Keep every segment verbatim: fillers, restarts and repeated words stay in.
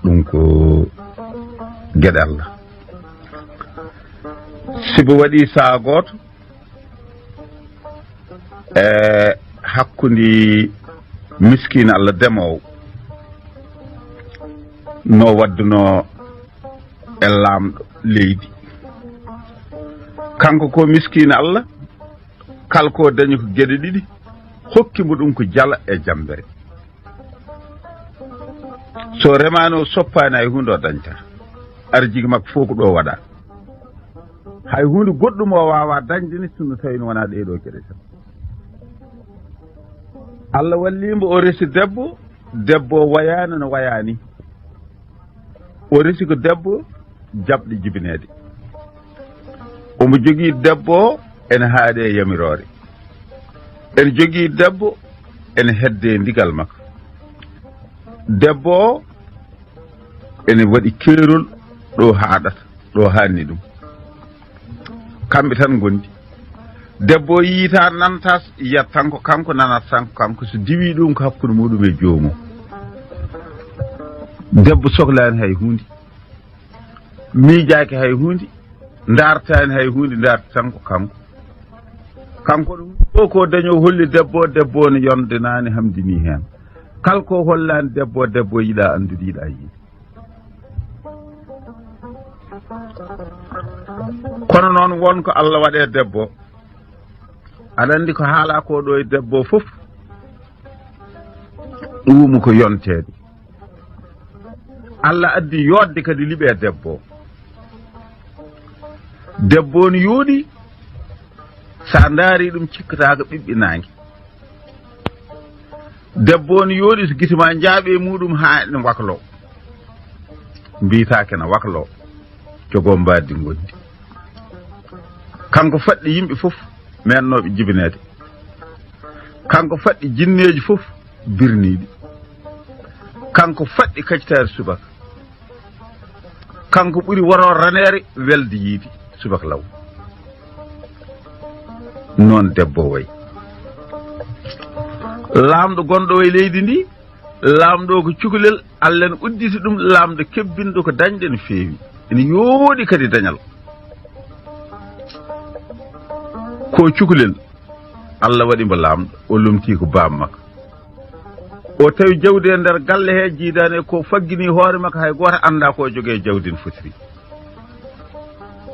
Ɗum ko geɗe Allah. Sibu waɗi sa'a gooto, e hakkundi miskiina Allah demoowo, no waddunoo e laamɗo leydi. Kanko ko miskiina Allah, kala ko dañi ko geɗe ɗiɗi, hokki mo ɗum ko jala e jambere. So remaano, o soppaani hay huunde, o dañta. Arjigi makko fof ko ɗo waɗa. Hay huunde goɗɗum o waawaa dañde ni, sinno tawi no wonaa ɗee ɗoo geɗe tan. Allah wallii mbo, o resi debbo, debbo o wayaani no wayaani. O resi ko debbo jaɓɗe jibineede. Omo jogii debbo o ene haaɗi e yamiroore. Ene jogii debbo ene hedde ndigal makko. Debbo o ene waɗi keerol ɗo haaɗata, ɗo haanni ɗum. Kamɓe tan ngondi. Debbo o yiita, nanta, yiyat tan ko kanko, nanat tan ko kanko. So diwii ɗum ko hakkunde muɗum e joomum. Debbo soklaani hay huunde. Miijaaki hay huunde. Ndaartaani hay huunde, ndaarti tan ko kanko. Kanko ɗum ɗo ko dañoo holli debbo, debbo o no yonde naane hamdini heen. Kala ko hollaani debbo, debbo yiɗaa anndude, yiɗaa yiide. Kono noon, won ko Allah waɗi e debbo. Aɗa anndi ko haalaa ko ɗo e debbo fof, ɗuum ko yonteede. Allah addi yodde kadi liɓe e debbo. Debbo on yooɗi, so a ndaari ɗum, cikkataa ko ɓiɓɓe naange. Debbo on yooɗi, so gite maa njaaɓi e muɗum haa ene wakloo. Mbiyetaake na wakloo, jogoo mbaadi ngondi. Kanko faɗɗi yimɓe fof meennooɓe jibineede. Kanko faɗɗi jinneeji fof birniiɗi. Kanko faɗɗi kacitaari subaka. Kanko ɓuri woroo raneere welde yiide subaka law. Noon debbo o wayi. Laamɗo gonɗo e leydi ndi, laamɗo ko cukalel, Allah ne udditi ɗum, laamɗo kebbinɗo ko dañɗe no feewi. Ene yooɗi kadi dañal. Ko cukalel, Allah waɗi mbo laamɗo, o lomtii ko baam makko. O tawi jawdi e nder galle he jiidaani e ko faggini hoore makko, hay gooto anndaa ko o jogii e jawdi no fotiri.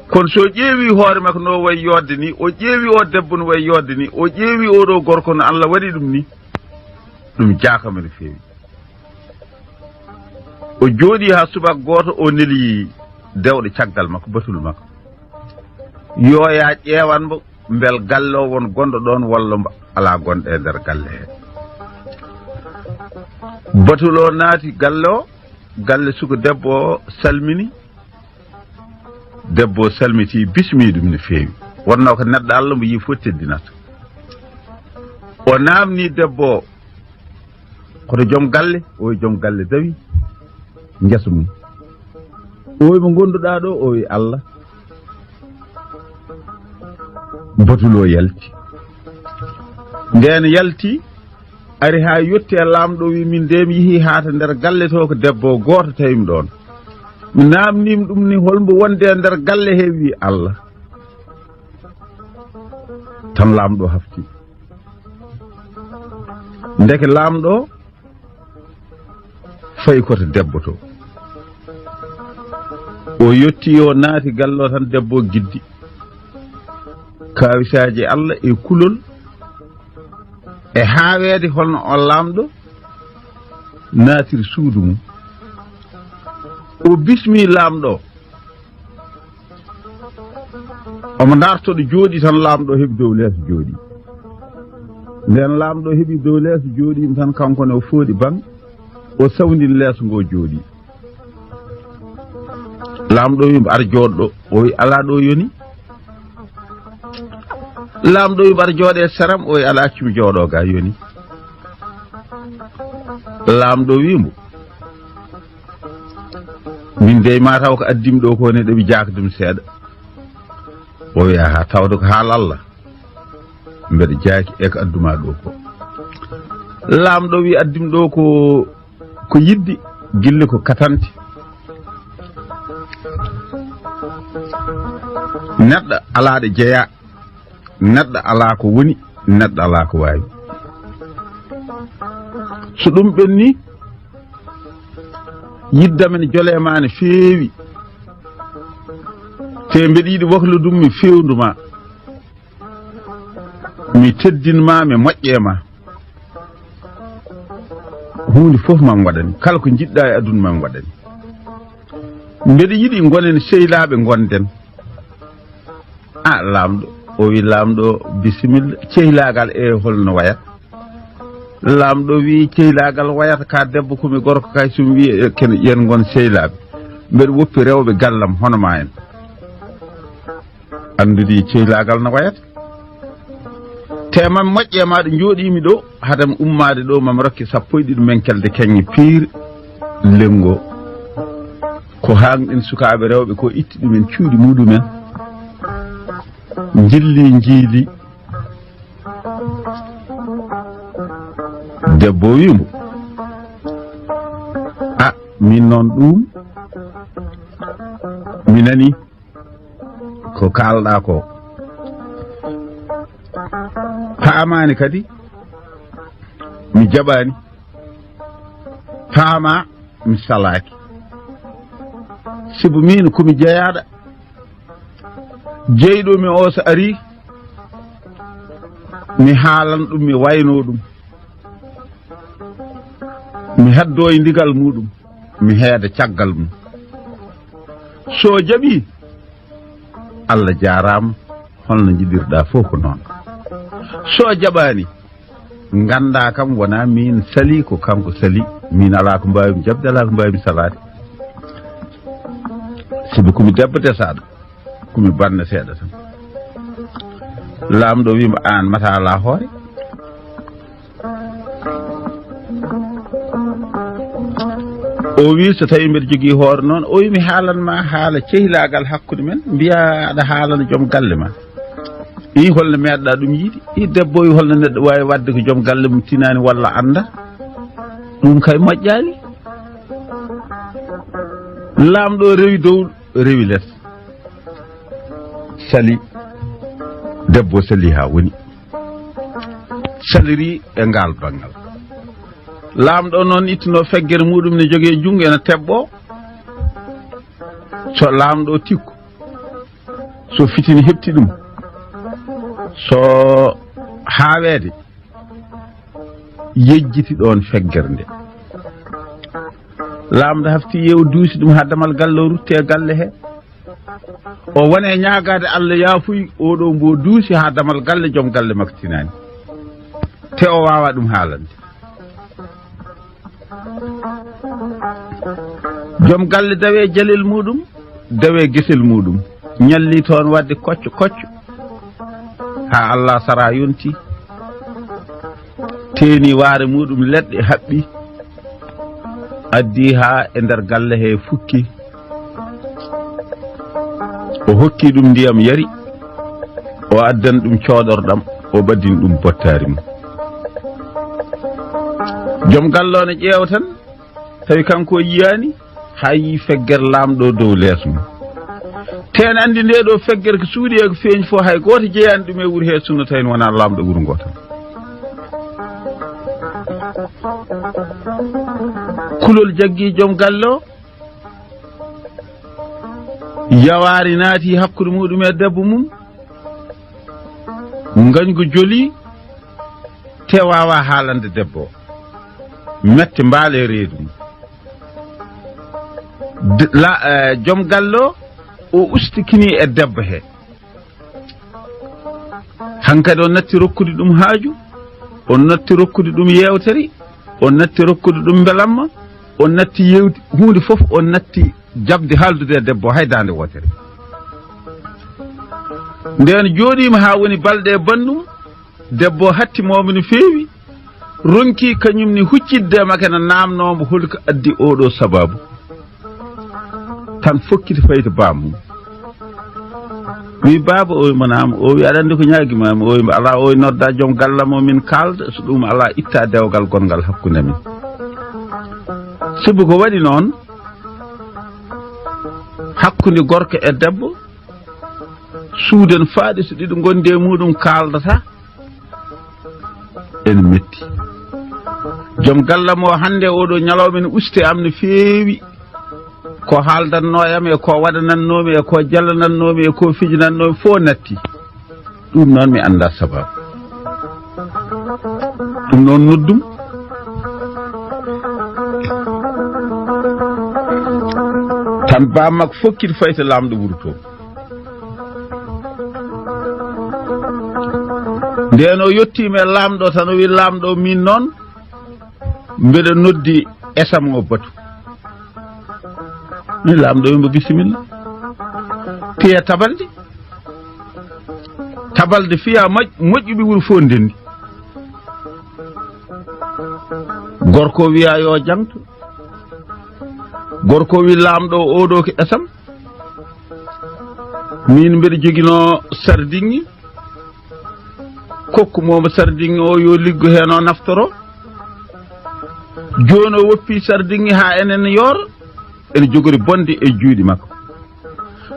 Kono so ƴeewi hoore makko no wayi yodde ni, o ƴeewi o debbo no wayi yodde ni, o ƴeewi o ɗo gorko no Allah waɗi ɗum ni, ɗum jaakama no feewi. O jooɗii haa subaka gooto, o neli dewɗo caggal makko, batulu makko. Yo yaa ƴeewan mbo, mbel galle o won gonɗo ɗoon walla mbo alaa gonɗo e nder galle he. Batulu o naati galle o, galle suka debbo o salmini. Debbo o salmiti, bismii ɗum no feewi. Wonnoo ko neɗɗo Allah mo yii fof teddinata. O naamnii debbo o, koto joom galle? O wi'i, joom galle dawi ngesa mum. O wi'i, mo ngonduɗaa ɗo? O wi'i, Allah. Batulu o yalti. Ndeen yalti, ari haa yotti e laamɗo, wi'i, min de mi yehii haa to nder galle to, ko debbo gooto tawi mi ɗoon. Mi naamnii mo ɗum ni, hol mbo wondi e nder galle he? Wi'i, Allah. Tan laamɗo hafti. Ndeke laamɗo fayi ko to debbo to. O yotti, o naati galle o tan, debbo o giddi. Kaawisaaji Allah e kulol e haaweede holno on laamɗo naatiri suudu mum. O bismii laamɗo. Omo darto ɗo jooɗii tan, laamɗo heɓi dow leeso jooɗii. Nden laamɗo heɓi dow leeso jooɗii tan, kanko ne o fooɗi baŋ, o sawndini leeso ngo jooɗii. Laamɗo wi'i mo, "Ar jooɗo ɗo." O wi'i, "Alaa ɗo yoni." Laamɗo wi'i mo, "Ar jooɗo e seram." O wi'i, "Alaa, accu mi jooɗo ga yoni." Laamɗo wi'i mo, "Min dey maa taw ko addi mi ɗo ko ne ɗo mi jaakde mi seeɗa." O wi'i, "Aha, tawde ko haala Allah. Mbeɗa jaaki e ko addu maa ɗo ko." Laamɗo wi'i, "Addi mi ɗo ko, ko yidde." Gilli ko katante. Neɗɗo alaa ɗo jeyaa, neɗɗo alaa ko woni, neɗɗo alaa ko waawi. So ɗum ɓenni, yidda men jole ma ne feewi. Te mbeɗa yiɗi waklo ɗum mi fewndu ma. Mi teddin ma, mi moƴƴe ma. Huunde fof man waɗani. Kala ko njiɗɗa e aduna man waɗani. Mbeɗa yiɗi ngonen sehlaaɓe ngonden. A, laamɗo. O wi laamɗo, bisimilla. Cehlaagal e holno wayata? Laamɗo wi cehlaagal wayata ka debbo ko mi gorko kay, so mi wi e ken yen ngon sehlaaɓe. Mbeɗa woppi rewɓe gallam hono ma en. Anndudi cehlaagal no wayata. Te man moƴƴe ma ɗo jooɗiimi ɗo, hadam ummaade ɗo, mam rokke sappo e ɗiɗi menkelde keŋŋe piir lenngo. Ko haanɗen sukaaɓe rewɓe ko itti ɗumen cuuɗi muɗumen, njilli njiili. Debbo wi mo, "A, min noon ɗum, mi nani ko kaalɗaa ko. Faamaani kadi, mi jaɓaani. Faama, mi salaaki. Sibu miin ko mi jeyaaɗo. Jeyɗo mi o so arii, mi haalan ɗum, mi waynoo ɗum. Mi heddoo e ndigal muuɗum, mi heeda caggal mum. So o jaɓii, Allah jaaraama, holno njiɗirɗaa fof ko noon. So o jaɓaani, nganndaa kam wonaa miin salii, ko kanko salii. Miin alaa ko mbaawmi jaɓde, alaa ko mbaawmi salaade. Sibu ko mi debbo desaaɗo, ko mi banna seeɗa tan." Laamɗo wii mo, "Aan mata alaa hoore." O wii, "So tawii mbeɗa jogii hoore noon," o wii, "mi haalan ma haala cehlaagal hakkunde men, mbiyaa aɗa haalana joom galle ma. Ii, holno meeɗɗaa ɗum yiide? Ii, debbo, ii, holno neɗɗo waawi waɗde ko joom galle mum tinaani walla annda? Ɗum kay moƴƴaali." Laamɗo rewi dow, rewi les. Sali, debbo sali haa woni. Saliri e ngaal banngal. Laamɗo noon ittuno feggere muuɗum ne jogee junngo ena teɓɓo. So laamɗo tikku, so fitini heɓti ɗum, so haaweede, yejjiti ɗoon feggere nde. Laamɗo hafti yeewa duusi ɗum haa damal galle o rutti e galle he. O woni e ñaagaade Allah yaafuy, oo ɗoo mbo duusi haa damal galle, joom galle makko tinaani. Te o waawaa ɗum haalande. Joom galle dawee jalel muuɗum, dawee gesel muuɗum. Ñalli toon waɗde kocco kocco. Haa Allah sara yonti. Teeni waare muuɗum leɗɗe haɓɓi. Addi haa e nder galle he fukki. O hokki ɗum ndiyam yari. O addani ɗum cooɗorɗam. O ɓaddini ɗum bottaari mum. Joom galle o ne ƴeewa tan, tawi kanko o yiyaani, haa yii feggere laamɗo dow lees mum. Te ene anndi nde ɗo feggere ko suuɗi e ko feeñi fof, hay gooto jeyaani ɗum e wuro he, sinno tawi wonaa laamɗo wuro ngo tan. Kulol jaggi joom galle o, yawaari naati hakkunde muuɗum e debbo mum, ngañgu joli, te waawaa haalande debbo o. Mette mbaale reedu mum. D-, la, eh, joom galle o, o ustikini e debbo he. Hankadi o natti rokkude ɗum haaju, o natti rokkude ɗum yeewtere, o natti rokkude ɗum mbelamma, o natti yewti huunde fof, o natti jaɓde haaldude e debbo hay daande wootere. Nden jooɗiima haa woni balɗe e banndum, debbo o hatti mawɓe no feewi, ronki kañum ne huccidde e makko, ene naamnoo mbo holi ko addi oo ɗoo sabaabu. Tan fokkiti fayi to baamum. Wi, "Baaba, o wi mo naam." O wi, "Aɗa anndi ko ñaagi maa mi?" O wi mo, "Alaa." O wi, "Nodda joom galle mo min kaalda, so ɗum alaa, itta dewgal gonngal hakkunde men." Sibu ko waɗi noon, hakkunde gorko e debbo, suuden faaɗi so ɗiɗo ngondi e muuɗum kaaldataa, ene metti. Joom gallam o hannde, oo ɗoo ñalawma ene usti am no feewi. Ko haaldatnoo e am e ko waɗanatnoomi e ko jallanatnoomi e ko fijinatnoomi fof natti. Ɗum noon mi anndaa sabaabu. Ɗum noon noddum. Tan baa makko fokkiti fayi to laamɗo wuro to. Ndeen o yottiima e laamɗo tan, o wi'i, "Laamɗo, miin noon mbeɗa noddi esam o batu." Min laamɗo wi'i mo, "Bisimilla. Piya tabaldi." Tabaldi fiya moƴ-, moƴƴuɓe wuro fof ndenndi. Gorko o wi'a yo jaŋto. Gorko o wi'i, "Laamɗo, oo ɗoo ko esam. Min mbeɗa joginoo sardiŋŋe. Kokku mo mo sardiŋŋe o yo liggo heen o naftoro. Jooni o woppi sardiŋŋe haa enen yooro, ene jogori bonde e juuɗe makko.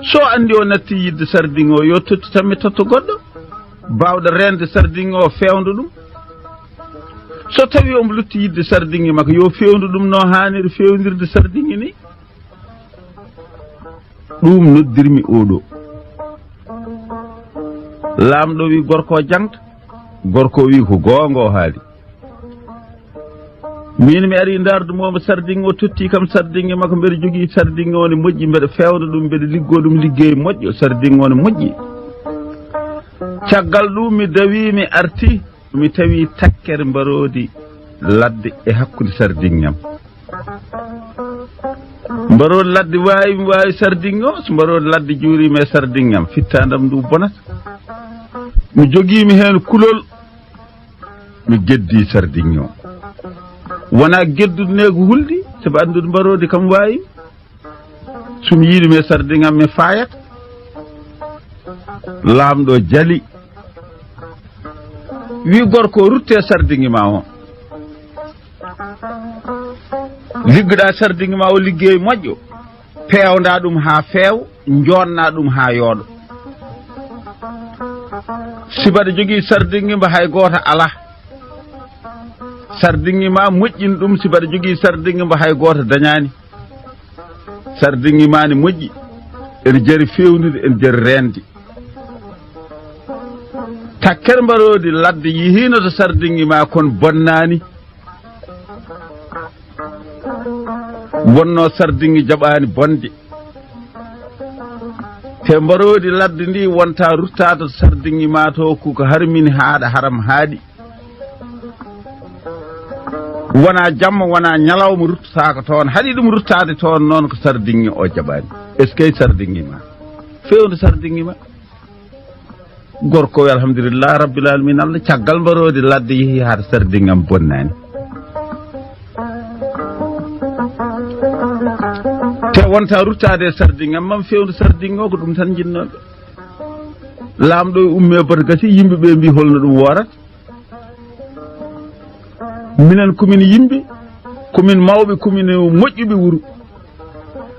So anndi o natti yiɗde sardiŋŋe o, yo totti tan mi totta goɗɗo, baawɗo reende sardiŋŋe o, feewndo ɗum. So tawi omo lutti yiɗde sardiŋŋe makko, yo feewndo ɗum no haaniri feewndirde sardiŋŋe ni." Ɗum noddirmi oo ɗoo. Laamɗo wi'i gorko o jaŋta, gorko o wi'i ko goonga o haali. Min mi arii ndaardu mo mo sardiŋŋe o, totti kam sardiŋŋe makko, mbeɗa jogii sardiŋŋe o ne moƴƴi, mbeɗa feewna ɗum, mbeɗa liggoo ɗum liggey moƴƴo, sardiŋŋe o ne moƴƴi. Caggal ɗum mi dawii, mi artii, mi tawi takkere mbaroodi ladde e hakkunde sardiŋŋe am. Mbaroodi ladde waawi mi waawi sardiŋŋe o, so mbaroodi ladde juuriima e sardiŋŋe am, fittaandam ndu bonata. Mi jogiimi heen kulol, mi geddii sardiŋŋe o. Wonaa geddude ne ko hulɗi, sabu anndude mbaroodi kam waawi. So mi yiɗi mi e sardiŋŋe am, mi faayat. Laamɗo jali. Wi gorko, rutte sardiŋŋe ma o. Liggoɗaa sardiŋŋe ma o liggey moƴƴo. Peewndaa ɗum haa feew, njoonɗaa ɗum haa yooɗo. Si mbaɗa jogii sardiŋŋe mba hay gooto alaa. Sardiŋŋe ma moƴƴin ɗum si mbaɗa jogii sardiŋŋe mba hay gooto dañaani. Sardiŋŋe ma ne moƴƴi, ene jari feewnude, ene jari reende. Takkere mbaroodi ladde yihiino to sardiŋŋe ma kon bonnaani. Wonnoo sardiŋŋe jaɓaani bonde. Te mbaroodi ladde ndi wonta ruttaade to sardiŋŋe ma to, ko ko harmini haaɗa haram haaɗi. Wonaa jamma, wonaa ñalawma ruttotaako toon. Haɗi ɗum ruttaade toon noon ko sardiŋŋe o jaɓaani. Est-ce que sardiŋŋe ma? Feewnu sardiŋŋe ma. Gorko o, alhamdulillah rabbil alamin, Allah, caggal mbaroodi ladde yehi haa sardiŋŋe am bonnaani. Te wonta ruttaade e sardiŋŋe am, man feewnu sardiŋŋe o, ko ɗum tan njinnooɓe. Laamɗo o ummii bata gasi, yimɓe ɓe mbii holno ɗum woorata. Minen ko min yimɓe, ko min mawɓe, ko min moƴƴuɓe wuro.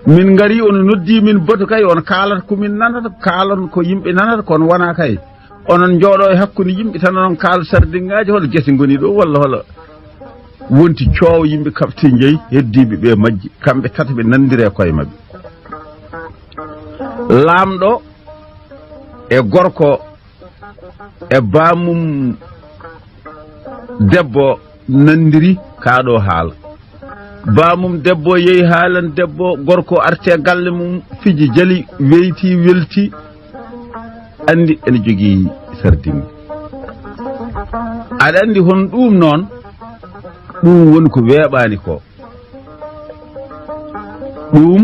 Min ngari, on noddi min batu kay, on kaalata ko min nanata, kaalon ko yimɓe nanata, kono wonaa kay. Onon njooɗo e hakkunde yimɓe tan, onon kaala sardiŋŋaaji, hol gese ngoni ɗo, walla hol wonti coowo yimɓe kaɓti njeyi, heddiiɓe ɓe majji, kamɓe tata ɓe nanndiri e koye maɓɓe. Laamɗo e gorko e baamum debbo nanndiri kaa ɗoo haala. Baamum debbo yehi haalan debbo, gorko arti e galle mum, fiji jali, weyti, welti, anndi ene jogii sardiŋŋe. Aɗa anndi hon ɗuum noon, ɗum woni ko weeɓaani ko. Ɗum